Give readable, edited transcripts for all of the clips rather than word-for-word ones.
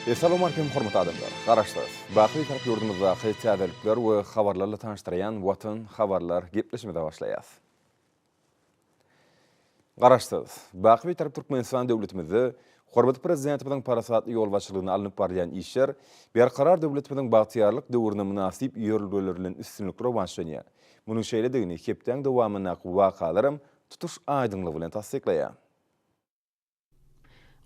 Essalawmalikim hormatly adamlar! Garaşsyz, baky Bitarap ýurdumyzdaky täzelikler we habarlarla tanyşdyrýan Watan habarlar gepleşimize başlaýas. Garaşsyz, baky Bitarap Türkmenistan döwletimizde hormatly Prezidentimiziň parasatly ýolbaşçylygynda alnyp barylýan işler Berkarar döwletimiziň bagtyýarlyk döwrüne mynasyp ýörelgeler bilen üstünlikli rowaçlanýar. Munuň şeýledigini hepdäň dowamyndaky wakalaram tutuş aýdyňlygy bilen tassyklaýar.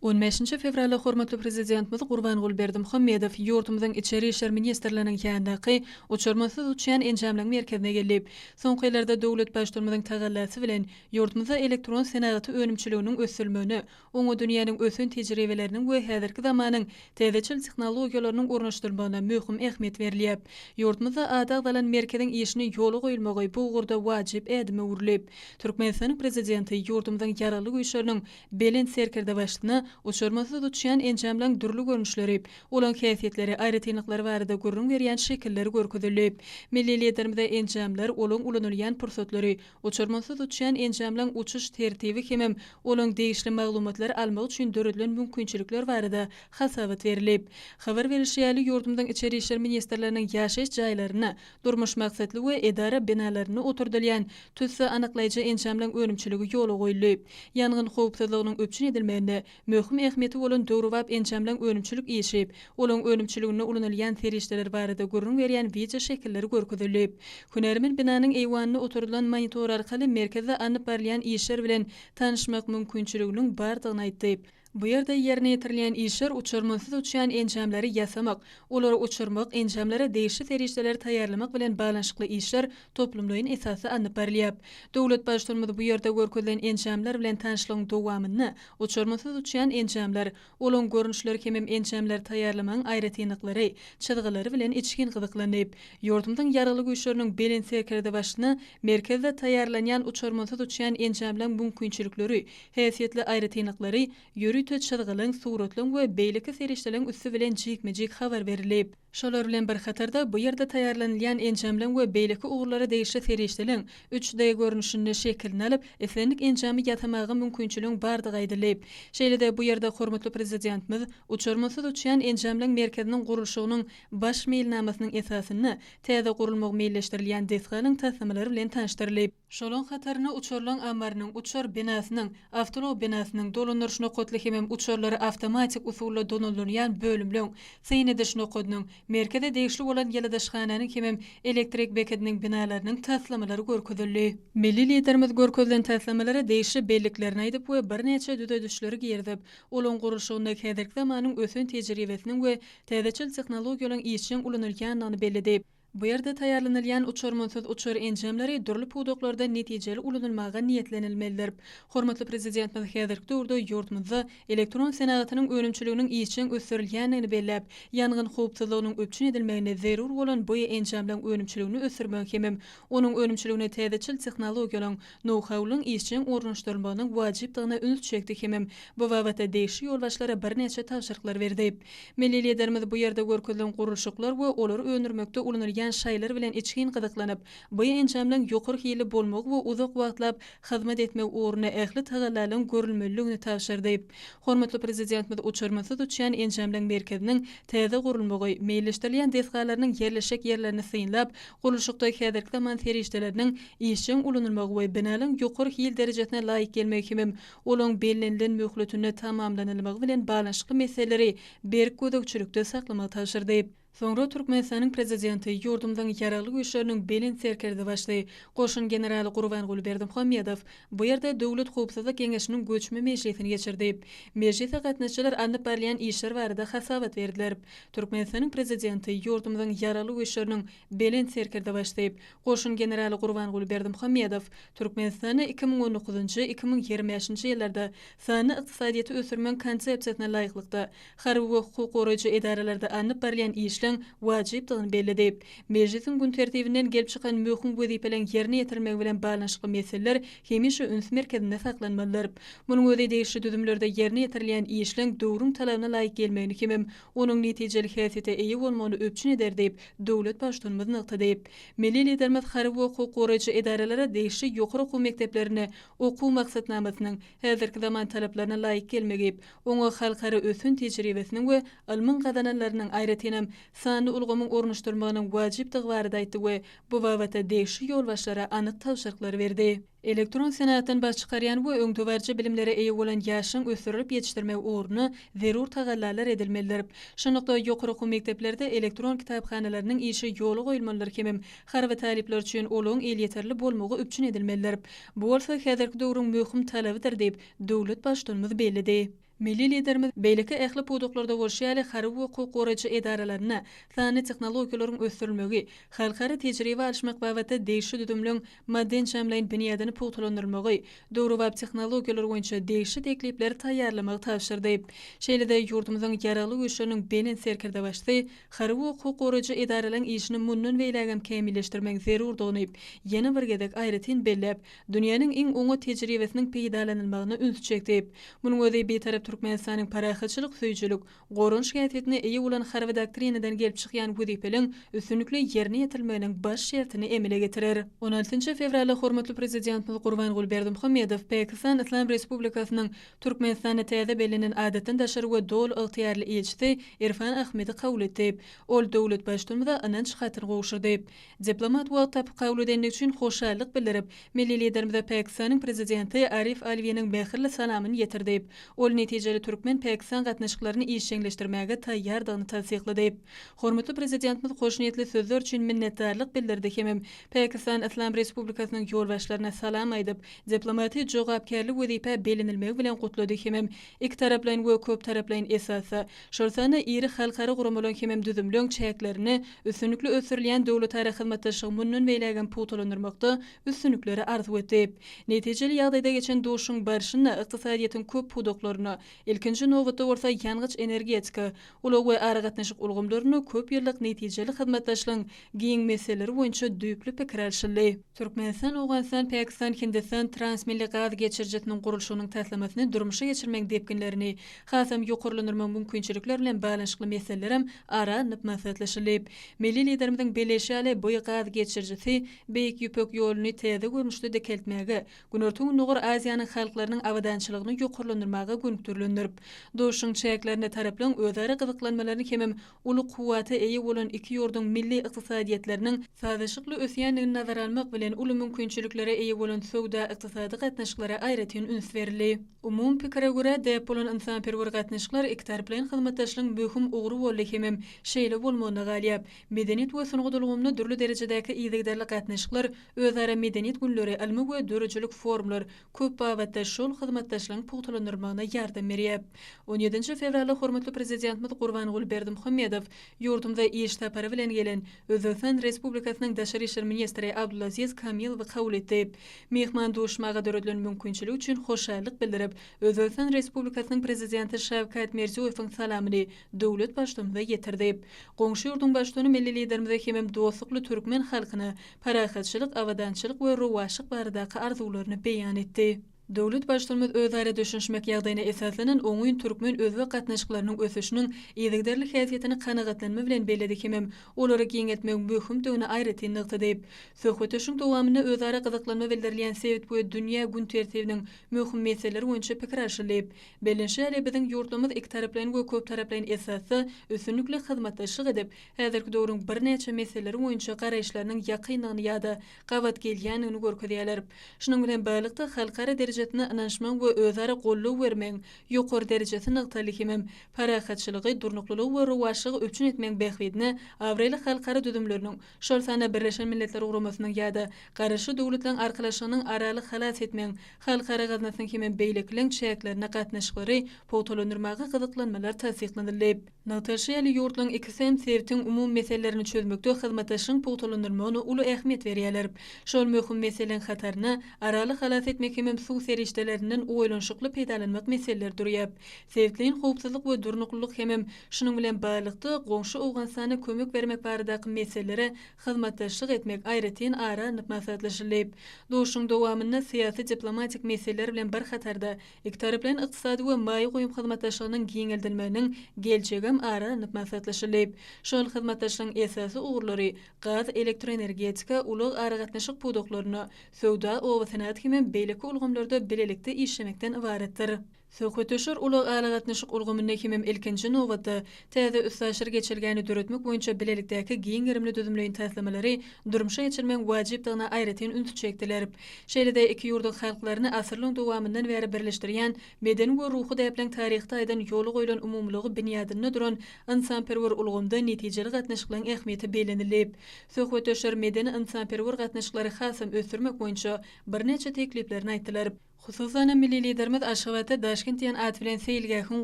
On bäşinji fewralda hormatly Prezidentimiz Gurbanguly Berdimuhamedow ýurdumyzyň Içeri işler ministrliginiň ýanyndaky Uçarmansyz uçýan enjamlaryň merkezine geldi. Soňky ýyllarda döwlet Baştutanymyzyň tagallasy bilen ýurdumyzda elektron senagaty önümçiliginiň ösdürilmegine, oňa dünýäniň ösen tejribeleriniň we häzirki zamanyň täzeçil tehnologiýalarynyň ornaşdyrylmagyna möhüm ähmiýet berilýär. Ýurdumyzda ady agzalan merkeziň işini ýola goýulmagy bu ugurda wajyp ädime öwrüldi. Türkmenistanyň Prezidenti ýurdumyzyň Ýaragly Güýçleriniň Belent Serkerdebaşysyna uçarmansyz uçýan enjamlaryň dürli görnüşleri, olaryň häsiýetleri, aýratynlyklary barada gürrüň berýän şekiller görkezildi. Milli Liderimize enjamlar, olaryň ulanylýan pursatlary, uçarmansyz uçýan enjamlaryň uçuş tertibi hemem olaryň degişli maglumatlary almak üçin döredilen mümkinçilikler barada hasabat berildi. Habar berlişi ýaly, ýurdumyzyň Içeri işler ministrliginiň ýaşaýyş jaýlarynda Durmuş maksatly we edara binalarynda oturdylýan tüsse anyklaýjy enjamlaryň önümçiligi ýola goýuldy. Ýangyn howpsuzlygynyň üpjün edilmeginde möhüm ähmiýeti bolan döwrebap enjamlaryň önümçilik işi, olaryň önümçiliginde ulanylýan serişdeler barada gürrüň berýän wideoşekilleri görkezildi. Hünärmen binanyň eýwanynda oturdylan monitor arkaly merkezde alnyp barylýan işler bilen tanyşmak mümkinçiliginiň bardygyny aýtdy. Bu ýerde ýerine ýetirilýän işler uçarmansyz uçýan enjamlary ýasamak, olary uçurmak, enjamlara degişli serişdeleri taýýarlamak bilen baglanyşykly işler toplumlaýyn esasda alnyp barylýar. Döwlet Baştutanymyz bu ýerde görkezilen enjamlar bilen tanyşlygyň dowamynda uçarmansyz uçýan enjamlar, olaryň görnüşleri hemem enjamlary taýýarlamagyň aýratynlyklary, çyzgylary bilen içgin gyzyklandy. Ýurdumyzyň Ýaragly Güýçleriniň Belent Serkerdebaşysyna merkezde taýýarlanýan uçarmansyz uçýan enjamlaryň mümkinçilikleri, Häsiýetli aýratynlyklary ýörite çyzgylaň, suratlaň we beýleki serişdeleň üsti bilen jikme-jik habar berilip. Şolar bilen bir hatarda, bu ýerde taýýarlanylýan enjamlaň we beýleki ugurlara degişli serişdeleň üç D görnüşinde şekilini alyp, islendik enjamy ýasamaga mümkinçiligiň bardygy aýdyldy. Şeýle-de, bu ýerde hormatly Prezidentimiz uçarmansyz uçýan enjamlaň merkeziniň gurluşygynyň baş meýilnamasynyň esasynda täze gurulmagy meýilleşdirilýän desganyň taslamalary bilen tanyşdyryldy. Şolaň hatarynda uçarlaň ammarynyň, uçar binasynyň, awtoulag binasynyň, dolandyryş nokatly hemem uçarlary awtomatik usulda dolandyrylýan bölümleň, syn ediş nokadynyň, merkeze degişli bolan ýyladyşhananyň hemem elektrik bekediniň binalarynyň taslamalary görkezildi. Milli Liderimiz görkezilen taslamalara degişli belliklerini aýdyp we birnäçe düzedişleri girizip, olaň gurluşygynda häzirki zamanyň ösen tejribesiniň we täzeçil tehnologiýalaryň işjeň ulanylýandygyny belledi. Bu ýerde taýýarlanylýan uçarmansyz uçar enjamlary dürli pudaklarda netijeli ulanylmaga niýetlenilmelidir. Hormatly Prezidentimiz häzirki döwürde ýurdumyzda elektron senagatynyň önümçiliginiň işjeň ösdürilýändigini belläp, ýangyn howpsuzlygynyň üpjün edilmeginde zerur bolan bu enjamlaryň önümçiligini ösdürmegiň hemem onuň önümçiligine täzeçil tehnologiýalaryň, nou-haulyň işjeň ornaşdyrylmagynyň wajypdygyna üns çekdi hemem bu babatda degişli ýolbaşçylara birnäçe tabşyryklar berdi. Milli Liderimiz bu ýerde görkezilen gurluşyklar we olary öndürmekde ulanylýan şaýlar bilen içgin gyzyklanyp, bu enjamlaryň ýokary hilli bolmagy we uzak wagtlap hyzmat etmegi ugrunda ähli tagallalaryň görülmelidigini tabşyrdy. Hormatly Prezidentimiz uçarmansyz uçýan enjamlaryň merkeziniň täze gurulmagy, meýilleşdirilýän desgalarynyň ýerleşjek ýerlerini synlap, gurluşykda häzirki zaman serişdeleriniň işjeň ulanylmagy we binalaryň ýokary hil derejesine laýyk gelmegi hemem olaryň bellenilen möhletinde tamamlanylmagy bilen baglanyşykly meseleleri berk gözegçilikde saklamagy tabşyrdy. Soňra Türkmenistanyň Prezidenti, ýurdumyzyň Ýaragly Güýçleriniň Belent Serkerdebaşy, goşun generaly Gurbanguly Berdimuhamedow bu ýerde Döwlet howpsuzlyk geňeşiniň göçme mejlisini geçirdi. Mejlise gatnaşyjylar alnyp barylýan işler barada hasabat berdiler. Türkmenistanyň Prezidenti, ýurdumyzyň Ýaragly Güýçleriniň Belent Serkerdebaşy, goşun generaly Gurbanguly Berdimuhamedow Türkmenistanda 2019-njy, 2025-nji ýyllarda sanly ykdysadyýeti ösdürmegiň Konsepsiýasyna laýyklykda, harby we hukuk goraýjy edaralarda alnyp barylýan işleň. işleň wajypdygyny belledi. Mejlisiň gün tertibinden gelip çykan möhüm wezipeleriň ýerine ýetirilmegi bilen baglanyşykly meseleler hemişe üns merkezinde saklanmalydyr. Munuň özi degişli düzümlerde ýerine ýetirilýän işleň döwrüň talabyna laýyk gelmegini hemem onuň netijeli häsiýete eýe bolmagyny üpjün eder diýip, döwlet Baştutanymyz nygtady. Milli Liderimiz harby we hukuk goraýjy edaralara degişli ýokary okuw mekdeplerinde okuw maksatnamasynyň häzirki zaman talaplaryna laýyk gelmegi, oňa halkara ösen tejribesiniň we ylmyň gazananlarynyň, aýratynam, sanly ulgamyň ornaşdyrylmagynyň wajypdygy barada aýtdy we bu babatda degişli ýolbaşçylara anyk tabşyryklary berdi. Elektron senagatdan baş çykarýan we öňdebaryjy bilimlere eýe bolan ýaşlaryň ösdürilip ýetişdirmegi ugrunda zerur tagallalar edilmelidir. Şunlukda, ýokary okuw mekdeplerde elektron kitaphanalarynyň işi ýola goýulmalydyr hemem harby talyplar üçin olaryň elýeterli bolmagy üpjün edilmelidir. Bu bolsa häzirki döwrüň möhüm talabydyr diýip, döwlet Baştutanymyz belledi. Milli Liderimiz beýleki ähli pudaklarda bolşy ýaly, harby we hukuk goraýjy edaralarynda sanly tehnologiýalaryň ösdürilmegi, halkara tejribe alyşmak babatda degişli düzümleň maddy-enjamlaýyn binýadyny pugtalandyrylmagy, döwrebap tehnologiýalar boýunça degişli teklipleri taýýarlamagy tabşyrdy. Şeýle-de ýurdumyzyň Ýaragly Güýçleriniň Belent Serkerdebaşysy harby we hukuk goraýjy edaralaryň işini mundan beýlägem kämilleşdirmegiň zerurdygyny ýene bir gezek aýratyn belläp, dünýäniň iň oňat tejribesiniň peýdalanylmagyna üns çekdi. Munuň özi Bitarap Türkmenistanyň parahatçylyk söýüjilik, goranyş häsiýetine eýe bolan harby doktrinadan gelip çykýan wezipeleň üstünlikli ýerine ýetirilmeginiň baş şertini emele getirer. On altynjy fewralda hormatly Prezidentimiz Gurbanguly Berdimuhamedow Pakistan Yslam Respublikasynyň Türkmenistanda täze bellenen Adatdan daşary we Doly ygtyýarly ilçisi Irfan Ahmedi kabul etdi. Ol döwlet Baştutanymyza ynanç hatyny gowşurdy. Diplomat wagt tapyp kabul edendigi üçin hoşallyk bildirip, milli Liderimize Pakistanyň Prezidenti Arif Alwiniň mähirli salamyny ýetirdi. Ol netijeli türkmen-pakistan gatnaşyklaryny işjeňleşdirmäge taýýardygyny tassyklady. Hormatly Prezidentimiz hoşniýetli sözler üçin minnetdarlyk bildirdi hemem Pakistan Yslam Respublikasynyň ýolbaşçylaryna salam aýdyp, diplomaty jogapkärli wezipä bellenilmegi bilen gutlady hemem ikitaraplaýyn we köptaraplaýyn esasda, şol sanda iri halkara guramalaryň hemem düzümleň çäklerinde üstünlikli ösdürilýän döwletara hyzmatdaşlygy mundan beýlägem pugtalandyrmakda üstünlikleri arzuw etdi. Netijeli ýagdaýda geçen duşuşygyň barşynda ykdysadyýetiň köp pudaklarynda, ilkinji nobatda bolsa ýangyç-energetika, ulag we aragatnaşyk ulgamlarynda köp ýyllyk netijeli hyzmatdaşlygyň giň meseleleri boýunça düýpli pikir alşyldy. Türkmenistan, Owganystan, Pakistan, Hindistan transmilli gaz geçirijisiniň gurluşygynyň taslamasyny durmuşa geçirmegiň depginlerini hasam ýokarlandyrmagyň mümkinçilikleri bilen baglanyşykly meselelerem ara alnyp maslahatlaşyldy. Milli Liderimiziň belleýşi ýaly, bu gaz geçirijisi Beýik Ýüpek ýoluny täze görnüşde dikeltmäge, Günorta-Gündogar Aziýanyň halklarynyň abadançylygyny ýokarlandyrmaga gönükdirilendir. Duşuşygyň çäklerinde taraplaryň özara gyzyklanmalaryny hemem uly kuwwata eýe bolan iki ýurduň milli ykdysadyýetleriniň sazlaşykly ösýändigini nazara almak bilen, uly mümkinçiliklere eýe bolan söwda-ykdysady gatnaşyklara aýratyn üns berildi. Umumy pikire görä, däp bolan ynsanperwer gatnaşyklar ikitaraplaýyn hyzmatdaşlygyň möhüm ugry boldy hemem şeýle bolmagyna galýar. Medeniýet we sungat ulgamynda dürli derejedäki yzygiderli gatnaşyklar, özara medeniýet günleri, ylmy we döredijilik forumlar köp babatda şol hyzmatdaşlygyň pugtalandyrylmagyna ýardam berýär. On ýedinji fewralda hormatly Prezidentimiz Gurbanguly Berdimuhamedow ýurdumyza iş sapary bilen gelen Özbegistan Respublikasynyň daşary işler ministri Abdulaziz Kamilowy kabul etdi. Myhman duşmaga döredilen mümkinçilik üçin hoşallyk bildirip, Özbegistan Respublikasynyň Prezidenti Şawkat Mirziýoýewiň salamyny döwlet Baştutanymyza ýetirdi. Goňşy ýurduň Baştutany milli Liderimize hemem dostlukly türkmen halkyna parahatçylyk, abadançylyk we rowaçlyk baradaky arzuwlaryny beýan etdi. Döwlet Baştutanymyz özara düşünişmek ýagdaýyna esaslanan oňyn türkmen-özbek gatnaşyklarynyň ösüşiniň yzygiderli häsiýetini kanagatlanma bilen belledi hemem olary giňeltmegiň möhümdigini aýratyn nygtady. Söhbetdeşligiň dowamynda özara gyzyklanma bildirilýän sebit we dünýä gün tertibiniň möhüm meseleleri boýunça pikir alşyldy. Bellenişi ýaly, biziň ýurtlarymyz ikitaraplaýyn we köptaraplaýyn esasda üstünlikli hyzmatdaşlyk edip, häzirki döwrüň birnäçe meseleleri boýunça garaýyşlarynyň ýakyndygyny ýa-da gabat gelýändigini görkezýärler. Şunuň bilen baglylykda, halkara derejesinde ynanyşmagyň we özara goldaw bermegiň ýokary derejesi nygtaldy hemem parahatçylygy, durnuklylygy we rowaçlygy üpjün etmegiň bähbidine abraýly halkara düzümleriniň, şol sanda Birleşen Milletler Guramasynyň ýa-da Garaşsyz Döwletleriň Arkalaşygynyň Araly halas etmegiň Halkara gaznasynyň hemem beýlekileň çäklerinde gatnaşyklary pugtalandyrmaga gyzyklanmalar tassyklanyldy. Nygtalyşy ýaly, ýurtlaryň ikisi hem sebitiň umumy meselelerini çözmekde hyzmatdaşlygyň pugtalandyrylmagyna uly ähmiýet berýärler. Şol möhüm meseleleriň hataryna Araly halas etmek hemem suw. serişdelerinden oýlanyşykly peýdalanmak meseleleri durýar. Sebitleýin howpsuzlyk we durnuklylyk hemem şunuň bilen baglylykda, goňşy Owganystana kömek bermek baradaky meselelere hyzmatdaşlyk etmek aýratyn ara alnyp maslahatlaşyldy. Duşuşygyň dowamynda syýasy-diplomatik meseleler bilen bir hatarda, ikitaraplaýyn ykdysady we maýa goýum hyzmatdaşlygynyň giňeldilmeginiň geljegem ara alnyp maslahatlaşyldy. Şol hyzmatdaşlygyň esasy ugurlary gaz, elektroenergetika, ulag-aragatnaşyk pudaklarynda, söwda, oba-senagat hemem beýleki ulgamlarda bilelikde işlemekden ybaratdyr. Söhbetdeşler ulag-aragatnaşyk ulgamynda hemem ilkinji nobatda, täze üstaşyr geçelgäni döretmek boýunça bilelikdäki giň gerimli düzümleýin taslamalary durmuşa geçirmegiň wajypdygyna aýratyn ünsi çekdiler. Şeýle-de iki ýurduň halklaryny asyrlaryň dowamyndan bäri birleşdirýän medeni we ruhy däpleriň taryhy taýdan ýola goýlan umumylygy binýadynda duran ynsanperwer ulgamda netijeli gatnaşyklaryň ähmiýeti bellenildi. Söhbetdeşler medeni-ynsanperwer gatnaşyklary hasam ösdürmek boýunça birnäçe tekliplerini aýtdylar. Hususan-da, milli Liderimiz Aşgabatda Daşkent diýen at bilen seýilgähiň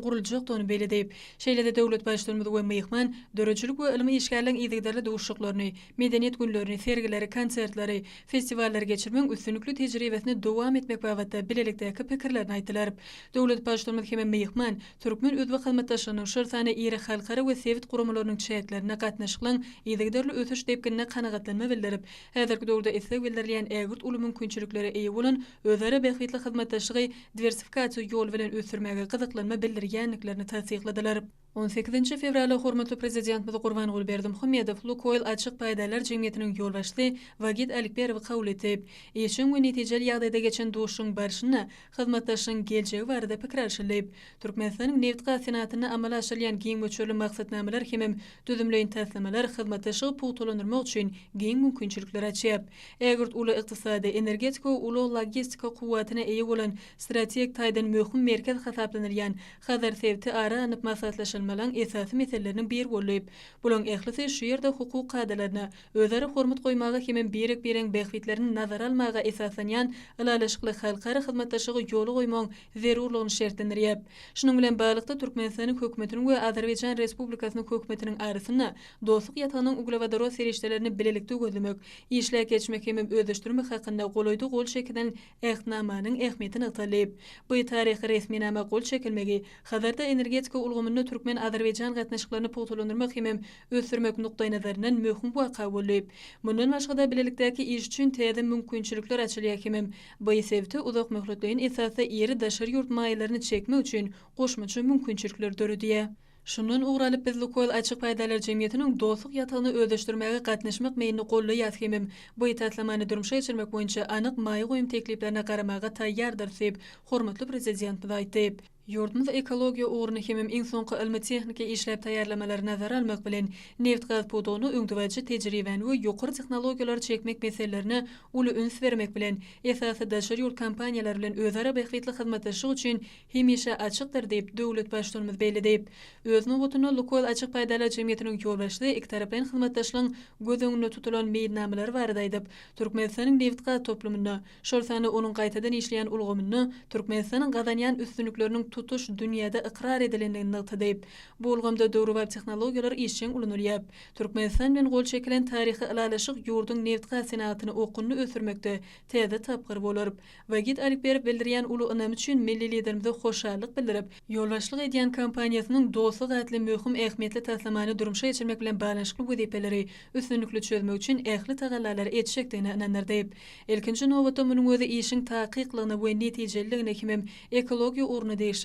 guruljakdygyny belledi. Şeýle-de döwlet Baştutanymyz we myhman döredijilik we ylmy işgärleriň yzygiderli duşuşyklaryny, medeniýet günlerini, sergileri, konsertleri, festiwallary geçirmegiň üstünlikli tejribesini dowam etmek babatda bilelikdäki pikirlerini aýtdylar. Döwlet Baştutanymyz hem myhman türkmen-özbek hyzmatdaşlygynyň, şol sanda iri halkara we sebit guramalarynyň çäklerinde gatnaşyklaryň yzygiderli ösüş depginine kanagatlanma bildirip, häzirki döwürde isleg bildirilýän ägirt uly mümkinçiliklere eýe bolan özara bähbitli hyzmatdaşlygy diwersifikasiýa ýoly bilen ösdürmäge gyzyklanma bildirýändiklerini tassykladylar. On sekizinji fewralda hormatly Prezidentimiz Gurbanguly Berdimuhamedow Lukoýl açyk paýdarlar jemgyýetiniň ýolbaşçysy Wagit Alikberowy kabul etdi. Işjeň we netijeli ýagdaýda geçen duşuşygyň barşynda hyzmatdaşlygyň geljegi barada pikir alşyldy. Türkmenistanyň nebit-gaz senatynda amala aşyrylýan giň möçberli maksatnamalar hemem düzümleýin taslamalar hyzmatdaşlygy pugtalandyrmak üçin giň mümkinçilikleri açýar. Ägirt uly ykdysady, energetika we ulag-logistika kuwwatyna eýe bolan strategik taýdan möhüm merkez hasaplanylýan Hazar sebiti ara alnyp maslahatlaşylmalaryň esasy meseleleriniň biri boldy. Bularyň ählisi şu ýerde hukuk kadalaryna, özara hormat goýmaga hemem birek-biregiň bähbitlerini nazara almaga esaslanýan ylalaşykly halkara hyzmatdaşlygy ýola goýmagyň zerurlygyny şertlendirýär. Şunuň bilen baglylykda, Türkmenistanyň Hökümetiniň we Azerbaýjan Respublikasynyň Hökümetiniň arasynda Dostluk ýatagynyň uglewodorod serişdelerini bilelikde gözlemek, işläp geçmek hemem özleşdirmek hakynda golaýda gol çekilen Ähtnamanyň ähmiýeti nygtaldy. Bu taryhy resminama gol çekilmegi Hazarda energetika ulgamynda türkmen-azerbaýjan gatnaşyklaryny pugtalandyrmak hemem ösdürmek nukdaýnazaryndan möhüm waka boldy. Mundan başga-da, bilelikdäki iş üçin täze mümkinçilikler açylýar hemem bu sebite uzakmöhletleýin esasda iri daşary ýurt maýalaryny çekmek üçin goşmaça mümkinçilikler döredýär. Şundan ugur alyp, biz Lukoýl açyk paýdarlar jemgyýetiniň Dostluk ýatagyny özleşdirmäge gatnaşmak meýlini goldaýarys hemem bu taslamany durmuşa geçirmek boýunça anyk maýa goýum tekliplerine garamaga taýýardyrys diýip, hormatly Prezidentimiz aýtdy. Ýurdumyz ekologiýa ugruny hemem iň soňky ylmy-tehniki işläp taýýarlamalary nazara almak bilen, nebit-gaz pudagyna öňdebaryjy tejribäni we ýokary tehnologiýalary çekmek meselelerine uly üns bermek bilen, esasy daşary ýurt kompaniýalary bilen özara bähbitli hyzmatdaşlyk üçin hemişe açykdyr diýip, döwlet Baştutanymyz belledi. Öz nobatynda, Lukoýl açyk paýdarlar jemgyýetiniň ýolbaşçysy ikitaraplaýyn hyzmatdaşlygyň göz öňünde tutulan meýilnamalary barada aýdyp, Türkmenistanyň nebit-gaz toplumynda, şol sanda onuň gaýtadan işleýän ulgamynda Türkmenistanyň gazanýan üstünlikleriniň tutuş dünýäde ykrar edilendigini nygtady. Bu ulgamda döwrebap tehnologiýalar işjeň ulanylýar. Türkmenistan bilen gol çekilen taryhy ylalaşyk ýurduň nebit-gaz senagatyny okgunly ösdürmekde täze tapgyr bolar. Wagit Alikberow bildirýän uly ynamy üçin milli Liderimize hoşallyk bildirip, ýolbaşçylyk edýän kompaniýasynyň Dostluk atly möhüm ähmiýetli taslamany durmuşa geçirmek bilen baglanyşykly wezipeleri üstünlikli çözmek üçin ähli tagallalary etjekdigine ynandyrdy. Ilkinji nobatda munuň özi işiň takyklygyna we netijeliligine hemem ekologiýa ugruna degişlidir.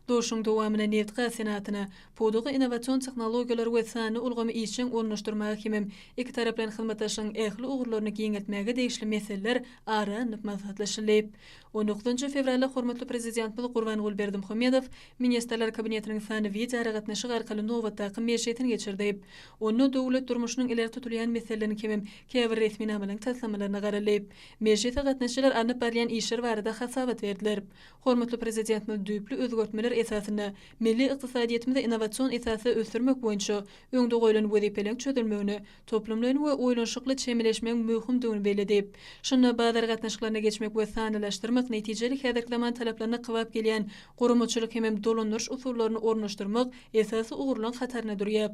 Duşuşygyň dowamynda nebit-gaz senagatyna, pudaga innowasion tehnologiýalary we sanly ulgamy işjeň ornaşdyrmaga hemem ikitaraplaýyn hyzmatdaşlygyň ähli ugurlaryny giňeltmäge degişli meseleler ara alnyp maslahatlaşyldy. On dokuzynjy fewralda hormatly Prezidentimiz Gurbanguly Berdimuhamedow Ministrler Kabinetiniň sanly wideoaragatnaşyk arkaly nobatdaky mejlisini geçirdi. Onda döwlet durmuşynyň ileri tutulýan meseleleriniň hemem käbir resminamalaryň taslamalaryna garaldy. Mejlise gatnaşyjylar alnyp barylýan işler barada hasabat berdiler. Hormatly Prezidentimiz düýpli. düýpli özgertmeler esasynda milli ykdysadyýetimizi innowasion esasda ösdürmek boýunça öňde goýlan wezipeleriň çözülmegine toplumlaýyn we oýlanyşykly çemeleşmegiň möhümdigini belledi. Şunda bazar gatnaşyklaryna geçmek we sanlylaşdyrmak, netijeli häzirki zaman talaplaryna kybap gelýän guramaçylyk hemem dolandyryş usullaryny ornaşdyrmak esasy ugurlaryň hatarynda durýar.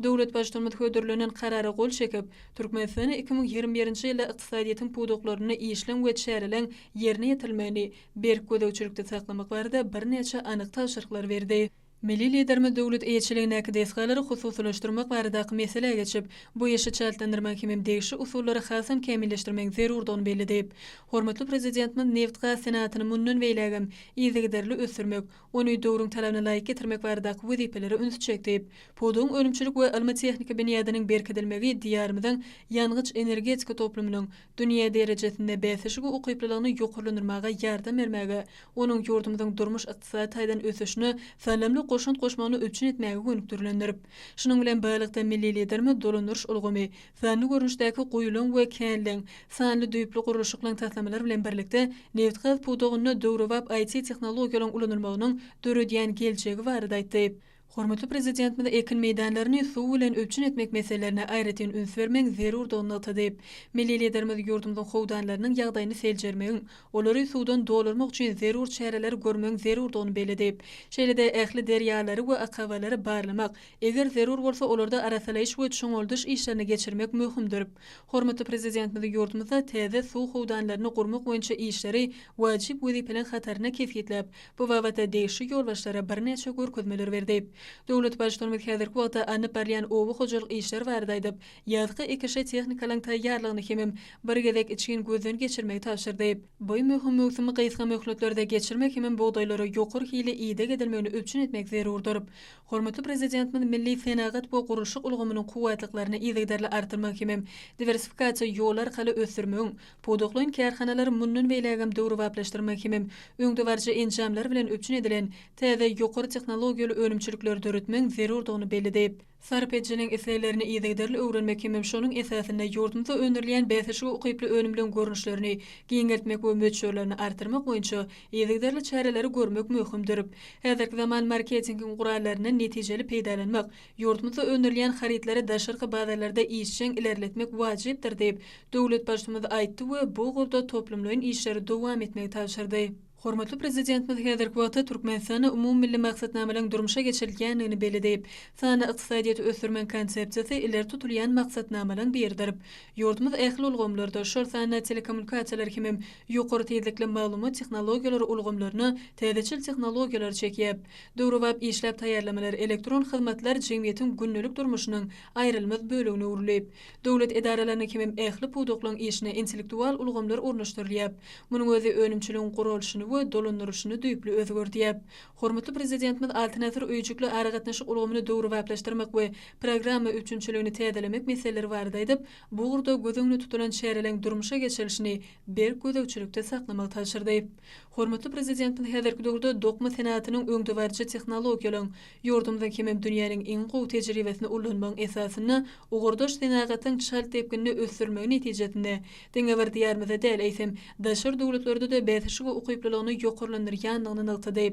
Döwlet Baştutanymyz hödürlenen Karara gol çekip, Türkmenistanda 2021-nji ýylda ykdysadyýetiň pudaklarynda işleň we çäreleň ýerine ýetirilmegini berk gözegçilikde saklamak barada birnäçe anyk tabşyryklary berdi. Milli Liderimiz döwlet eýeçiligindäki desgalary hususylaşdyrmak baradaky meselä geçip, bu işi çaltlandyrmagyň hemem degişli usullary hasam kämilleşdirmegiň zerurdygyny belledi. Hormatly Prezidentimiz nebit-gaz senagatyny mundan beýlägem yzygiderli ösdürmek, ony döwrüň talabyna laýyk getirmek baradaky wezipelere ünsi çekdi. Pudagyň önümçilik we ylmy-tehniki binýadynyň berkidilmegi Diýarymyzyň ýangyç-energetika toplumynyň dünýä derejesinde bäsleşige ukyplylygyny ýokarlandyrmaga ýardam bermäge, onuň ýurdumyzyň durmuş-ykdysady taýdan ösüşine saldamly goşant goşmagyny üpjün etmäge gönükdirilendir. Şunuň bilen baglylykda, milli Liderimiz dolandyryş ulgamy, sanly görnüşdäki guýulaň we känleň, sanly düýpli gurluşyklaň taslamalary bilen birlikde, nebitgaz pudagynda döwrebap IT-tehnologiýalaryň ulanylmagynyň döredýän geljegi barada aýtdy. Hormatly Prezidentimiz ekin meýdanlaryny suw bilen üpjün etmek meselelerine aýratyn üns bermegiň zerurdygyny nygtady. Milli Liderimiz ýurdumyzyň howdanlarynyň ýagdaýyny seljermegiň, olary suwdan doldurmak üçin zerur çäreleri görmegiň zerurdygyny belledi. Şeýle-de ähli derýalary we akabalary barlamak, eger zerur bolsa olarda arassalaýyş we çuňaldyş işlerini geçirmek möhümdir. Hormatly Prezidentimiz ýurdumyzda täze suw howdanlaryny gurmak boýunça işleri wajyp wezipeleriň hatarynda kesgitläp, Bu babatda degişli ýolbaşçylara birnäçe görkezmeler berdi. Döwlet Baştutanymyz häzirki wagtda alnyp barylýan oba hojalyk işleri barada aýdyp, ýazky ekişe tehnikalaryň taýýarlygyny hemem bir gezek içgin gözden geçirmegi tabşyrdy. Bu möhüm möwsümi gysga möhletlerde geçirmek hemem bugdaýlara ýokary hilli ideg edilmegini üpjün etmek zerurdyr. Hormatly Prezidentimiz milli senagat we gurluşyk ulgamynyň kuwwatlyklaryny yzygiderli artdyrmagy hemem diwersifikasiýa ýoly arkaly ösdürmegiň, Pudaklaýyn kärhanalary mundan beýlägem döwrebaplaşdyrmak hemem öňdebaryjy enjamlar bilen üpjün edilen täze ýokary tehnologiýaly önümçilikleri döretmegiň zerurdygyny belledi. Sarp edijiniň isleglerini yzygiderli öwrenmek hemem şonuň esasynda ýurdumyzda öndürilýän bäsleşige ukyply önümleň görnüşlerini giňeltmek we möçberlerini artdyrmak boýunça yzygiderli çäreleri görmek möhümdir. Häzirki zaman marketingiň gurallaryndan netijeli peýdalanmak, Ýurdumyzda öndürilýän harytlary daşarky bazarlarda işjeň ilerletmek wajypdyr diýip, döwlet Baştutumyz aýtdy we bu ugurda toplumlaýyn işleri dowam etmegi tabşyrdy. Hormatly Prezidentimiz häzirki wagtda Türkmenistanda umumymilli maksatnamalaryň durmuşa geçirilýändigini belledi. Sanly ykdysadyýeti ösdürmegiň konsepsiýasy ileri tutulýan maksatnamalaryň biridir. Ýurdumyz ähli ulgamlarda, şol sanda telekommunikasiýalar hemem ýokary tizlikli maglumat tehnologiýalary ulgamlaryna täzeçil tehnologiýalary çekýär. Döwrebap işläp taýýarlamalar, elektron hyzmatlar jemgyýetiň gündelik durmuşynyň aýrylmaz bölegine öwrüldi. Döwlet edaralarynyň hemem ähli pudaklaryň işine intellektual ulgamlar ornaşdyrylýar. Munuň özi önümçiligiň guralyşyny we dolandyrylyşyny düýpli özgerdýär. Hormatly Prezidentimiz Altyn asyr öýjükli aragatnaşyk ulgamyny döwrebaplaşdyrmak we programma üpjünçiligini täzelemek meseleleri barada aýdyp, bu ugurda göz öňünde tutulan çäreleriň durmuşa geçirilişini berk gözegçilikde saklamagy tabşyrdy. Hormatly Prezidentimiz häzirki döwürde dokma senagatynyň öňdebaryjy tehnologiýalaryň, ýurdumyzyň hemem dünýäniň iň gowy tejribesini ulanmagyň esasynda ugurdaş senagatyň çalt depginde ösdürilmegi netijesinde diňe bir Diýarymyzda däl, eýsem, daşary döwletlerde-de bäsleşige ukyplylygyny ýokarlandyrýandygyny nygtady.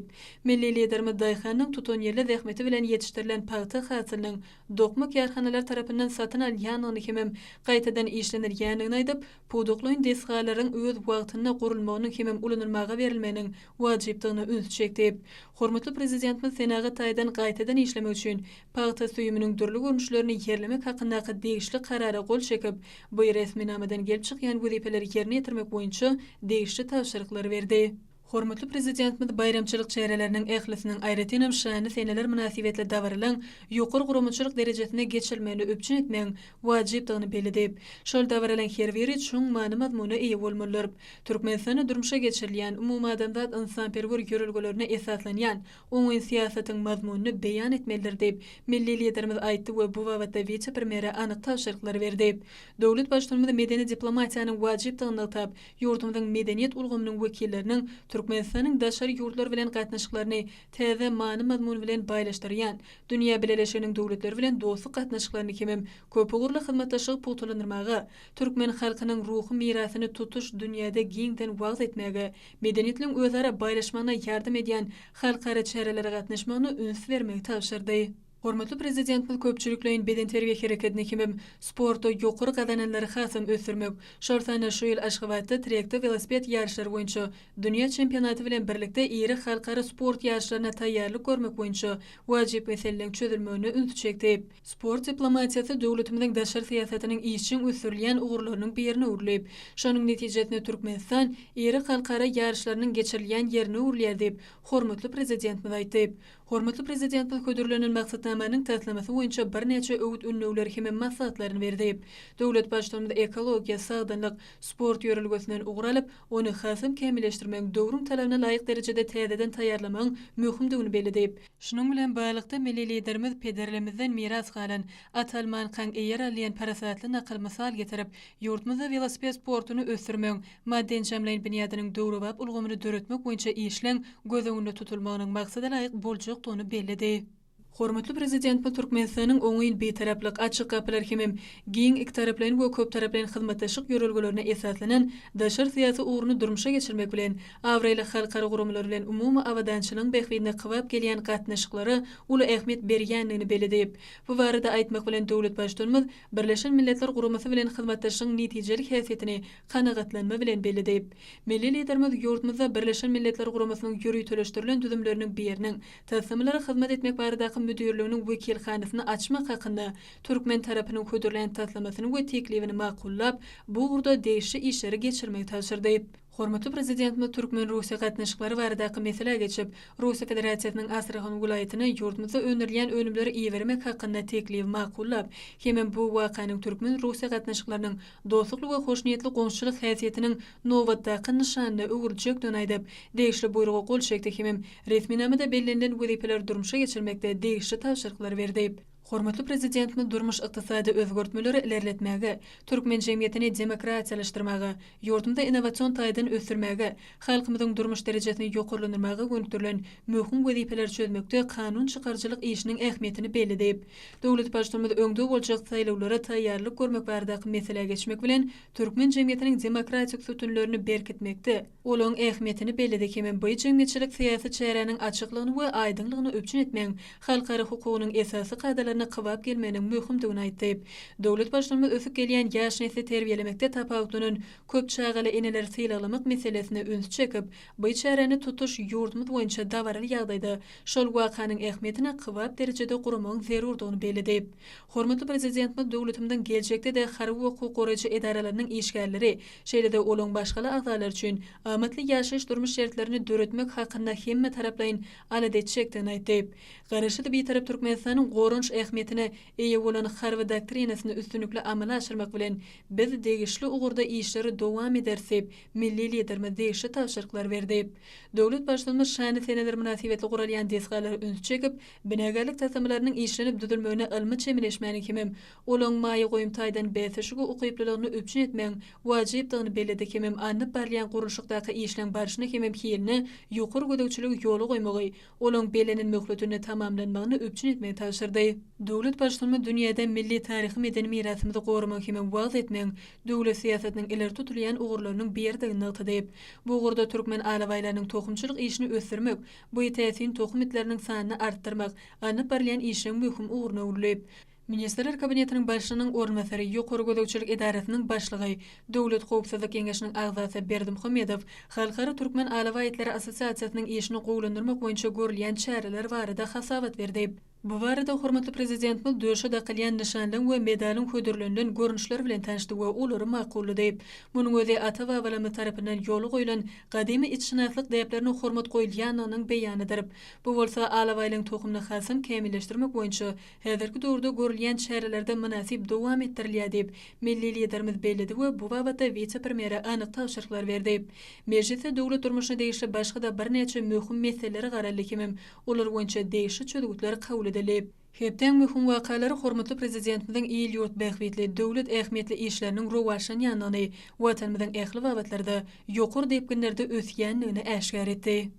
Milli Liderimiz daýhanyň tutanýerli zähmeti bilen ýetişdirilen pagta hasylynyň dokma kärhanalary tarapyndan satyn alynýandygyny hemem gaýtadan işlenilýändigini aýdyp, Pudaklaýyn desgalaryň öz wagtynda gurulmagynyň hemem ulanylmaga berilmeginiň wajypdygyna ünsi çekdi. Hormatly Prezidentimiz senagat taýdan gaýtadan işlemek üçin pagta süýüminiň dürli görnüşlerini ýerlemek hakyndaky degişli Karara gol çekip, bu resminamadan gelip çykýan wezipeleri ýerine ýetirmek boýunça degişli tabşyryklary berdi. Hormatly Prezidentimiz baýramçylyk çäreleriniň ählisiniň, aýratynam şanly seneler mynasybetli dabaralaryň ýokary guramaçylyk derejesinde geçirilmegini üpjün etmegiň wajypdygyny belledi. Şol dabaralaryň her biri çuň many-mazmuna eýe bolmalydyr. Türkmenistanda durmuşa geçirilýän, umumadamzat ynsanperwer ýörelgelerine esaslanýan oňyn syýasatyň mazmunyny beýan etmelidir diýip, milli Liderimiz aýtdy we bu babatda wise-premýere anyk tabşyryklary berdi. Döwlet Baştutanymyz medeni diplomatiýanyň wajypdygyny nygtap, Ýurdumyzyň medeniýet ulgamynyň wekilleriniň Türkmen. Türkmenistanyň daşary ýurtlar bilen gatnaşyklaryny täze many-mazmun bilen baýlaşdyrýan, dünýä bileleşiginiň döwletleri bilen dostluk gatnaşyklaryny hemem köpugurly hyzmatdaşlygy pugtalandyrmaga, türkmen halkynyň ruhy mirasyny tutuş dünýäde giňden wagyz etmäge, medeniýetleň özara baýlaşmagyna ýardam edýän halkara çärelere gatnaşmagyna üns bermegi tabşyrdy. Hormatly Prezidentimiz köpçülikleýin bedenterbiýe hereketini hemem sportda ýokary gazananlary hasam ösdürmek, şol sanda şu ýyl Aşgabatda trekde welosiped ýaryşlary boýunça dünýä çempionaty bilen birlikde iri halkara sport ýaryşlaryna taýýarlyk görmek boýunça wajyp meseleleriň çözülmegine ünsi çekdi. Sport diplomatiýasy döwletimiziň daşary syýasatynyň işjeň ösdürilýän ugurlarynyň birine öwrülip, şonuň netijesinde Türkmenistan iri halkara ýaryşlarynyň geçirilýän ýerine öwrülýär diýip, hormatly Prezidentimiz aýtdy. Hormatly Prezidentimiz hödürlenen maksatnamanyň taslamasy boýunça birnäçe öwüt-ündewleri hemem maslahatlaryny berdi. Döwlet Baştutanymyz ekologiýa, sagdynlyk, sport ýörelgesinden ugur alyp, ony hasam kämilleşdirmegiň, döwrüň talabyna laýyk derejede täzeden taýýarlamagyň möhümdigini belledi. Şunuň bilen baglylykda, milli Liderimiz pederlerimizden miras galan At almankaň eýer al diýen parasatly nakyly mysal getirip, ýurdumyzda welosiped sportuny ösdürmegiň, maddy-enjamlaýyn binýadynyň döwrebap ulgamyny döretmek boýunça işleň göz öňünde tutulmagynyň maksadalaýyk boljakdygyny belledi. Hormatly Prezidentimiz Türkmenistanyň oňyn Bitaraplyk, açyk gapylar hemem giň ikitaraplaýyn we köptaraplaýyn hyzmatdaşlyk ýörelgelerine esaslanan daşary syýasy ugruny durmuşa geçirmek bilen, abraýly halkara guramalar bilen umumy abadançylygyň bähbidine kybap gelýän gatnaşyklara uly ähmiýet berýändigini belledi. Bu barada aýtmak bilen, döwlet Baştutanymyz Birleşen Milletler Guramasy bilen hyzmatdaşlygyň netijeli häsiýetini kanagatlanma bilen belledi. Milli Liderimiz ýurdumyzda Birleşen Milletler Guramasynyň ýöriteleşdirilen düzümleriniň biriniň, Taslamalara hyzmat etmek baradaky müdirliginiň wekilhanasyny açmak hakynda türkmen tarapynyň hödürlän taslamasyny we teklibini makullap, bu ugurda degişli işleri geçirmegi tabşyrdy. Hormatly Prezidentimiz türkmen-russiýa gatnaşyklary baradaky meselä geçip, Russiýa Federasiýasynyň Astrahan welaýatyna ýurdumyzda öndürilýän önümleri ibermek hakynda teklibi makullap, hemem bu wakanyň türkmen-russiýa gatnaşyklarynyň dostlukly we hoşniýetli goňşuçylyk häsiýetiniň nobatdaky nyşanyna öwrüljekdigini aýdyp, degişli buýruga gol çekdi hemem resminamada bellenilen wezipeleri durmuşa geçirmekde degişli tabşyryklary berdi. Hormatly Prezidentimiz durmuş-ykdysady özgertmeleri ilerletmäge, türkmen jemgyýetini demokratiýalaşdyrmaga, ýurdumyzy innowasion taýdan ösdürmäge, halkymyzyň durmuş derejesini ýokarlandyrmaga gönükdirilen möhüm wezipeleri çözmekde kanun çykaryjylyk işiniň ähmiýetini belledi. Döwlet Baştutanymyz öňde boljak saýlawlara taýýarlyk görmek baradaky meselä geçmek bilen, türkmen jemgyýetiniň demokratik sütünlerini berkitmekde, olaryň ähmiýetini belledi hemem bu jemgyýetçilik-syýasy çäräniň açyklygyny we aýdyňlygyny üpjün etmegiň halkara hukugynyň esasy kadalaryna kybap gelmeginiň möhümdigini aýtdy. Döwlet Baştutanymyz ösüp gelýän ýaş nesli terbiýelemekde tapawutlanan köp çagaly eneleri sylaglamak meselesine ünsi çekip, bu çäräni tutuş ýurdumyz boýunça dabaraly ýagdaýda şol wakanyň ähmiýetine kybap derejede guramagyň zerurdygyny belledi. Hormatly Prezidentimiz döwletimiziň geljekde-de harby we hukuk goraýjy edaralarynyň işgärleri, şeýle-de olaryň maşgala agzalary üçin amatly ýaşaýyş-durmuş şertlerini döretmek hakynda hemmetaraplaýyn alada etjekdigini aýtdy. Garaşsyz Bitarap Türkmenistanyň goranyş ähmiýetine eýe bolan Harby doktrinasyny üstünlikli amala aşyrmak bilen, biz degişli ugurda işleri dowam ederis diýip, milli Liderimiz degişli tabşyryklary berdi. Döwlet Baştutanymyz şanly seneler mynasybetli guralýan desgalara ünsi çekip, binagärlik taslamalarynyň işlenip düzülmegine ylmy çemeleşmäniň hemem olaryň maýa goýum taýdan bäsleşige ukyplylygyny üpjün etmegiň wajypdygyny belledi hemem alnyp barylýan gurluşykdaky işleň barşyna hemem hiline ýokary gözegçiligi ýola goýmagy, olaryň bellenen möhletinde tamamlanmagyny üpjün etmegi tabşyrdy. Döwlet Baştutanymyz dünýäde milli taryhy-medeni mirasymyzy goramagy hemem wagyz etmegiň döwlet syýasatynyň ileri tutulýan ugurlarynyň biridigini nygtady. Bu ugurda türkmen alabaýlarynyň tohumçylyk işini ösdürmek, bu täsin tohum itleriniň sanyny artdyrmak alnyp barylýan işleň möhüm ugruna öwrülip. Ministrler Kabinetiniň Başlygynyň orunbasary, Ýokary gözegçilik edarasynyň başlygy, Döwlet howpsuzlyk geňeşiniň agzasy Berdimuhamedow Halkara türkmen alabaý itleri assosiasiýasynyň işini gowulandyrmak boýunça görülýän çäreler barada hasabat berdi. Bu barada hormatly Prezidentimiz döşe dakylýan nyşanlaryň we medalyň hödürlenilen görnüşleri bilen tanyşdy we olary makullady. Munuň özi ata-babalarymyz tarapyndan ýola goýlan gadymy itşynaslyk däplerine hormat goýulýandygynyň beýanydyr. Bu bolsa alabaýlaryň tohumyny hasam kämilleşdirmek boýunça häzirki döwürde görülýän çärelerde mynasyp dowam etdirilýär diýip, milli Liderimiz belledi we bu babatda wise-premýere anyk tabşyryklar berdi. Mejlisde döwlet durmuşyna degişli başga-da birnäçe möhüm meselelere garaldy hemem olar boýunça degişli çözgütler kabul edildi. edildi. Hepdäň möhüm wakalary hormatly Prezidentimiziň il-ýurt bähbitli, döwlet ähmiýetli işleriniň rowaçlanýandygyny, Watanymyzyň ähli babatlarda ýokary depginlerde ösýändigini äşgär etdi.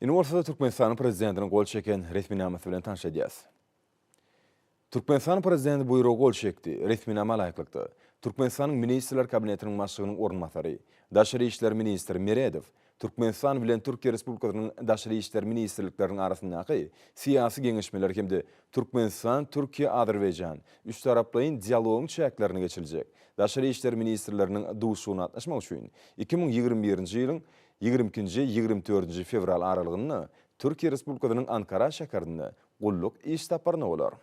Indi bolsa Türkmenistanyň Prezidentiniň gol çeken resminamasy bilen tanyş edýäris. Türkmenistanyň Prezidenti buýruga gol çekdi. Resminama laýyklykda, Türkmenistanyň Ministrler Kabinetiniň Başlygynyň orunbasary, daşary işler ministri Meredow Türkmenistan bilen Türkiýe Respublikasynyň Daşary işler ministrlikleriniň arasyndaky syýasy geňeşmeler hem-de Türkmenistan-Türkiýe-Azerbaýjan üçtaraplaýyn dialogyň çäklerinde geçiriljek daşary işler ministrleriniň duşuşygyna gatnaşmak üçin 2021-nji ýylyň 22-nji, 24-nji fewral aralygynda Türkiýe Respublikasynyň Ankara şäherinde gulluk iş saparynda bolar.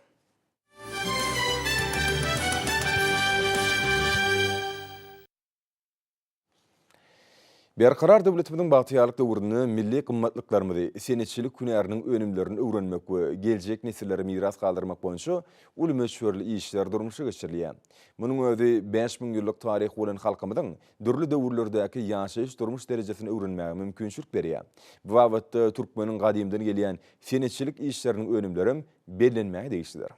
Berkarar döwletimiziň bagtyýarlyk döwründe milli gymmatlyklarymyzy, senetçilik hünäriniň önümlerini öwrenmek we geljek nesillere miras galdyrmak boýunça uly möçberli işler durmuşa geçirilýär. Munuň özi 5000 ýyllyk taryhy bolan halkymyzyň dürli döwürlerdäki ýaşaýyş-durmuş derejesini öwrenmäge mümkinçilik berýär. Bu babatda türkmeniň gadymdan gelýän senetçilik işleriniň önümlerem bellenmäge degişlidir.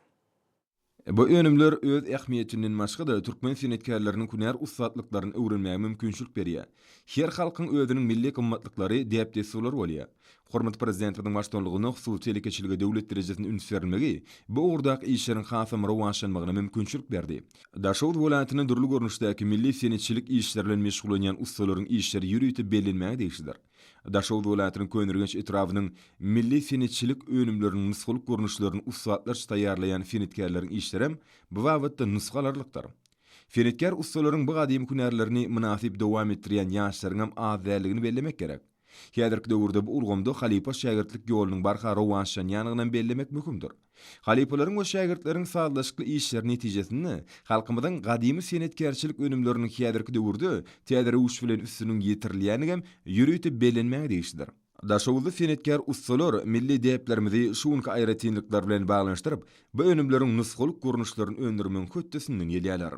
Bu önümler öz ähmiýetinden başga-da, türkmen senetkärleriniň hünär ussatlyklaryny öwrenmäge mümkinçilik berýär. Her halkyň özüniň milli gymmatlyklary, däp-dessurlary bolýar. Hormatly Prezidentimiziň baştutanlygynda hususy telekeçilige döwlet derejesinde üns berilmegi bu ugurdaky işleriň hasam rowaçlanmagyna mümkinçilik berdi. Daşoguz welaýatynda dürli görnüşdäki milli senetçilik işleri bilen meşgullanýan ussalaryň işleri ýörite bellenmäge degişlidir. Daşoguz welaýatynyň Köneürgenç etrabynyň milli senetçilik önümleriniň nusgalyk görnüşlerini ussatlarça taýýarlaýan senetkärleriň işlerem bu babatda nusga alarlykdyr. Senetkär ussalaryň bu gadymy hünärlerini mynasyp dowam etdirýän ýaşlaryňam az däldigini bellemek gerek. Häzirki döwürde bu ulgamda halypa-şägirtlik ýolunyň barha rowaçlanýandygynam bellemek möhümdir. Halypalaryň we şägirtleriň sazlaşykly işleri netijesinde halkymyzyň gadymy senetkärçilik önümleriniň häzirki döwürde täze röwüş bilen üstüniň ýetirilýändigem ýörite bellenmäge degişlidir. Daşoguzly senetkär ussalar milli däplerimizi şu günki aýratynlyklar bilen baglanyşdyryp, bu önümleriň nusgalyk görnüşlerini öndürmegiň hötdesinden gelýärler.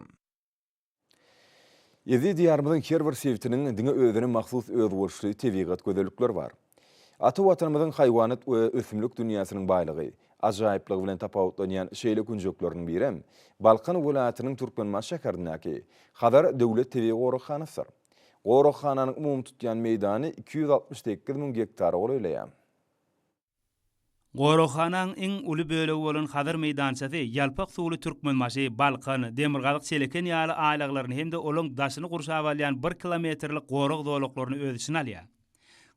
Eziz Diýarymyzyň her bir sebitiniň diňe özüne mahsus özboluşly tebigat gözellikleri bar. Ata Watanymyzyň haýwanat we ösümlik dünýäsiniň baýlygy, ajaýyplygy bilen tapawutlanýan şeýle künjekleriniň birem Balkan welaýatynyň Türkmenbaşy şäherindäki Hazar döwlet tebigy goraghanasydyr. Goraghananyň umumy tutýan meýdany 268 müň gektara golaýlaýar. Goraghanaň iň uly bölegi bolan Hazar meýdançasy ýalpak suwly Türkmenbaşy, Balkan, Demirgazyk Çeleken ýaly aýlaglaryny hem-de olaň daşyny gurşap alýan bir kilometrlik gorag zolaklaryny öz içine alýar.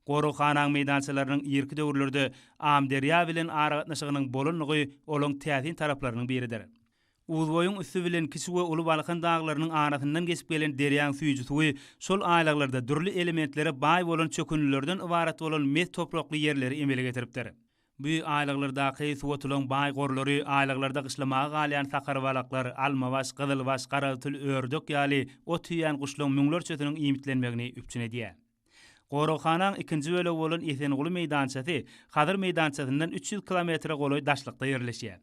Goraghanaň meýdançalarynyň irki döwürlerde Amyderýa bilen aragatnaşygynyň bolanlygy olaň täsin taraplarynyň biridir. Uzboýuň üsti bilen Kiçi we Uly Balkan daglarynyň arasyndan geçip gelen derýaň süýji suwy şol aýlaglarda dürli elementlere baý bolan çökündilerden ybarat bolan mes toprakly ýerleri emele getiripdir. Bu aýlaglardaky suwotylaň baý gorlary aýlaglarda gyşlamaga galýan sakarbalaklar, almabaş, gyzylbaş, garawtyl ördek ýaly ot iýýän guşlaň müňlerçesiniň iýmitlenmegini üpjün edýär. Goraghanaň ikinji bölegi bolan Esenguly meýdançasy Hazar meýdançasyndan 300 kilometre golaý daşlykda ýerleşýär.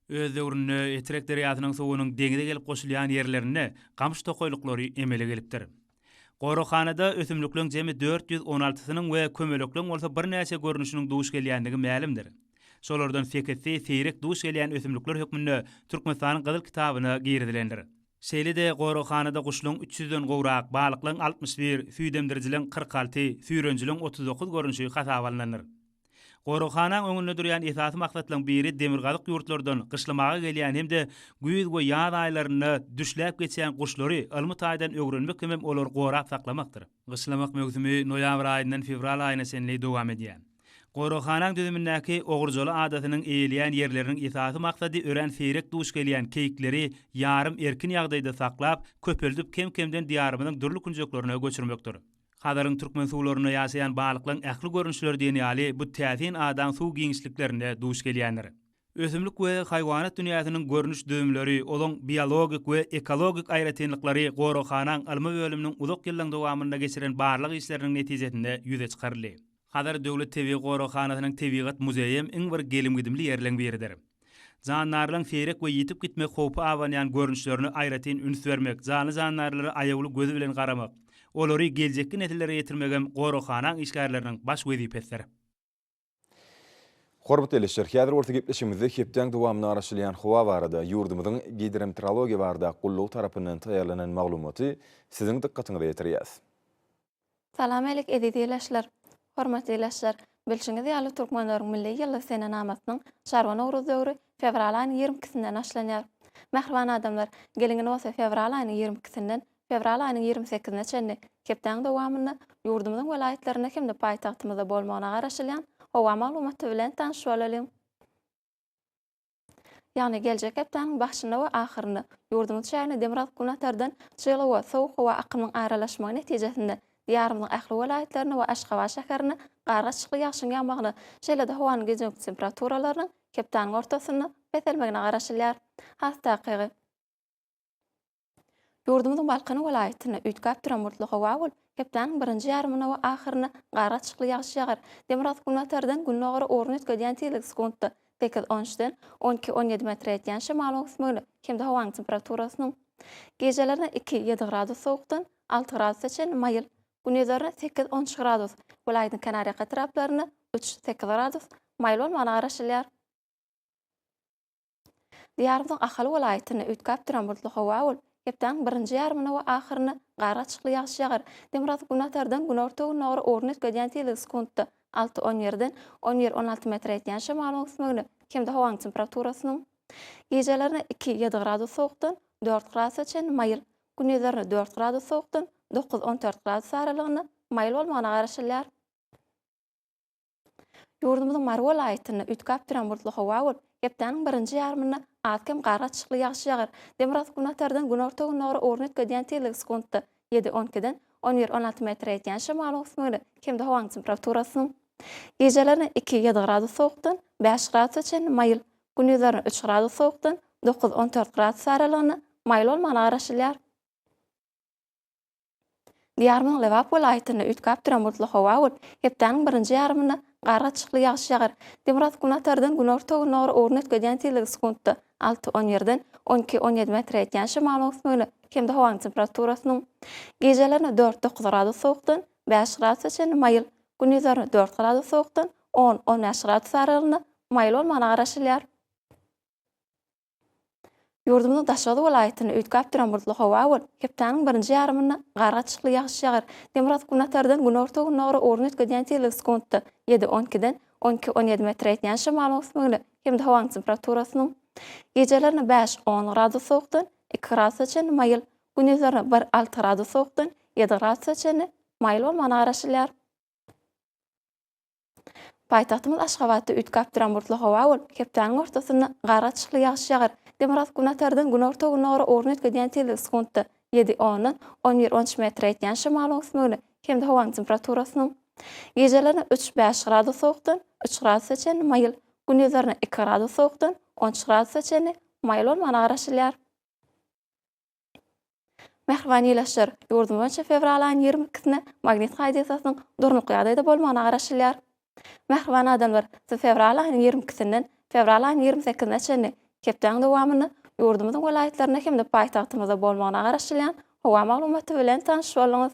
Öz döwründe Etrek derýasynyň suwunyň deňze gelip goşulýan ýerlerinde gamyş tokaýlyklary emele gelipdir. Goraghanada ösümlikleň jemi 416-synyň we kömelekleň bolsa birnäçe görnüşiniň duş gelýändigi mälimdir. Şolardan sekizsi seýrek duş gelýän ösümlikler hökmünde Türkmenistanyň Gyzyl kitabyna girizilendir. Şeýle-de goraghanada guşlaryň üç ýüzden gowrak, balyklaryň 61, süýdemdirijileriň 46, süýrenijileriň 39 görnüşi hasaba alnandyr. Goraghanaň öňünde durýan esasy maksatlaryň biri demirgazyk ýurtlardan gyşlamaga gelýän hem-de güýz we ýaz aýlarynda düşläp geçýän guşlary ylmy taýdan öwrenmek hemem olary gorap saklamakdyr. Gyşlamak möwsümi noýabr aýyndan fewral aýyna çenli dowam edýär. Goraghanaň düzümindäki Ogurjaly adasynyň eýeleýän ýerleriniň esasy maksady örän seýrek duş gelýän keýikleri ýarym erkin ýagdaýda saklap, köpeldip kem-kemden diýarymyzyň dürli künjeklerine göçürmekdir. Hazaryň türkmen suwlarynda ýaşaýan balyklaryň ähli görnüşleri diýen ýaly bu täsin adaň suw giňişliklerinde duş gelýändir. Ösümlik we haýwanat dünýäsiniň görnüş düzümleri, olaň biologik we ekologik aýratynlyklary goraghanaň ylmy bölüminiň uzak ýyllaň dowamynda geçiren barlag işleriniň netijesinde ýüze çykaryldy. Hazar döwlet tebigy goraghanasynyň tebigat muzeýem iň bir gelim-gidimli ýerleň biridir. Jandarlaryň seýrek we ýitip gitmek howpy abanýan görnüşlerine aýratyn üns bermek, janly-jandarlara aýawly göz bilen garamak, olary geljekki nesillere ýetirmegem goraghanaň işgärleriniň baş wezipesidir. Hormatly ildeşler, häzir bolsa gepleşigimizde hepdäň dowamynda garaşylýan howa barada ýurdumyzyň Gidrometeorologiýa baradaky gullugy tarapyndan taýýarlanan maglumaty siziň dykgatyňyza ýetirýäs. Salam alik eziz ildeşler! Hormatly ildeşler, bilşiňiz ýaly türkmenleriň milli ýyllyk senenamasynyň çarwa nowruz döwri fewral aýynyň 22 sinden başlanýar. Mähriban adamlar, geliň indi bolsa fewral aýynyň 22 sinden fewral aýynyň 28-ine çenli hepdäň dowamynda ýurdumyzyň welaýatlarynda hem-de paýtagtymyzda bolmagyna garaşylýan howa maglumaty bilen tanyş bolalyň. Ýagny geljek hepdäniň başynda we ahyrynda ýurdumyz çägine demirgazyk-günortadan çygly we sowuk howa akymynyň aralaşmagy netijesinde Diýarymyzyň ähli welaýatlarynda we Aşgabat şäherinde gar-gaçykly ýagşyň ýagmagyna, şeýle-de howanyň gijeki temperaturalarynyň hepdäniň ortasynda peselmegine garaşylýar. Has takygy. Ýurdumyzyň Balkan welaýatynda üýtgäp duran bulutly howa bolup, hepdäniň birinji ýarymynda we ahyrynda gar-gaçykly ýagyş ýagar. Demirgazyk-günbatardan gündogara ugruny üýtgedýän tizligi sekuntda sekiz, on üçden on iki, on ýedi metre ýetýän şemalyň öwüsmegine hem-de howanyň temperaturasynyň gijelerine iki, ýedi gradus sowukdan alty gradusa çenli maýyl, gündizlerine sekiz, on üç gradus, welaýatyň kenarýaka etraplarynda üç, sekiz gradus maýyl bolmagyna garaşylýar. Diýarymyzyň Ahal welaýatynda üýtgäp duran bulutly howa bolup, hepdäniň birinji ýarymynda we ahyrynda gar-gaçykly ýagyş ýagar. Demirgazyk-günbatardan günorta-gündogara ugruny üýtgedýän tizligi sekuntda alty, on birden on bir, on alty metre ýetýän şemalyň öwüsmegine hem-de howanyň temperaturasynyň gijelerine iki, ýedi gradus sowukdan dört gradusa çenli maýyl, gündizlerine dört gradus sowukdan dokuz, on dört gradus aralygynda maýyl bolmagyna garaşylýar. Ýurdumyzyň Mary welaýatynda üýtgäp duran bulutly howa bolup, hepdäniň birinji ýarymynda az-kem gar-gatyşykly ýagyş ýagar. Demirgazyk-günbatardan günorta-gündogara ugruny üýtgedýän tizligi sekuntda ýedi, on ikiden on bir, on alty metre ýetýän şemalyň öwüsmegine hem-de howanyň temperaturasynyň gijelerine iki, ýedi gradus sowukdan bäş gradusa çenli maýyl, gündizlerine üç gradus sowukdan dokuz, on dört gradus aralygynda maýyl bolmagyna garaşylýar. Diýarymyzyň Lebap welaýatynda üýtgäp duran bulutly howa bolup, hepdäniň birinji ýarymynda gar-gatyşykly ýagyş ýagar. Demirgazyk-günbatardan günorta-gündogara ugruny üýtgedýän tizligi sekuntda alty, on birden on iki, on ýedi metre ýetýän şemalyň öwüsmegine hem-de howanyň temperaturasynyň gijelerine dört, dokuz gradus sowukdan bäş gradusa çenli maýyl, gündizlerine dört gradus sowukdan on, on bäş gradus aralygynda maýyl bolmagyna garaşylýar. Ýurdumyzyň Daşoguz welaýatynda üýtgäp duran bulutly howa bolup, hepdäniň birinji ýarymynda gar-gatyşykly ýagyş ýagar. Demirgazyk-günbatardan günorta-gündogara ugruny üýtgedýän tizligi sekuntda ýedi, on ikiden on iki, on ýedi metre ýetýän şemalyň öwüsmegine hem-de howanyň temperaturasynyň gijelerine bäş, on gradus sowukdan iki gradusa çenli maýyl, gündizlerine bir, alty gradus sowukdan ýedi gradusa çenli maýyl bolmagyna garaşylýar. Paýtagtymyz Aşgabatda üýtgäp duran bulutly howa bolup, hepdäniň ortasynda gar-gatyşykly ýagyş ýagar. Demirgazyk-günbatardan günorta-gündogara ugruny üýtgedýän tizligi sekuntda ýedi, ondan on bir, on üç metre ýetýän şemalyň öwüsmegine hem-de howanyň temperaturasynyň gijelerine üç, bäş gradus sowukdan üç gradusa çenli maýyl, gündizlerine iki gradus sowukdan on üç gradusa çenli maýyl bolmagyna garaşylýar. Mähriban ildeşler, ýurdumyz boýunça fewral aýynyň 22-sinde magnit hadysasynyň durnukly ýagdaýda bolmagyna garaşylýar. Mähriban adamlar, siz fewral aýynyň 22-sinden fewral aýynyň 28-ine çenli hepdäniň dowamynda ýurdumyzyň welaýatlarynda hem-de paýtagtymyzda bolmagyna garaşylýan howa maglumaty bilen tanyş bolduňyz.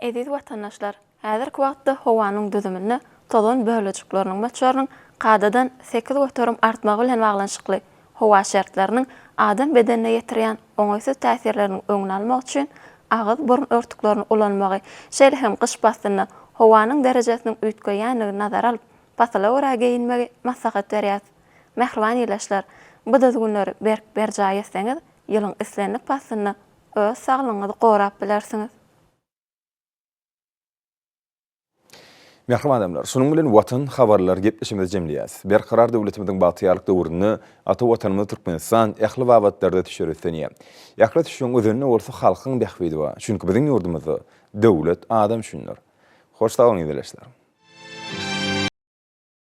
Eziz watandaşlar, häzirki wagtda howanyň düzüminde tozan bölejikleriniň möçberiniň kadadan 8% artmagy bilen baglanyşykly howa şertleriniň adam bedenine ýetirýän oňaýsyz täsirleriniň öňüni almak üçin agyz-burun örtüklerini ulanmagy, şeýle hem gyş paslynda howanyň derejesiniň üýtgeýändigini nazara alyp, pasyla görä geýinmegi maslahat berýäris. Mähriban ildeşler, bu düzgünleri berk berjaý etseňiz, ýylyň islendik paslynda öz saglygyňyzy gorap bilersiňiz. Mähriban adamlar, şunuň bilen Watan habarlary gepleşigimizi jemleýäs. Berkarar döwletimiziň bagtyýarlyk döwründe ata Watanymyz Türkmenistan ähli babatlarda ösüşlere üstlenýär. Ähli ösüşiň özeninde bolsa halkyň bähbidi bar. Çünki biziň ýurdumyzda döwlet adam üçindir. Hoş sag boluň ildeşler.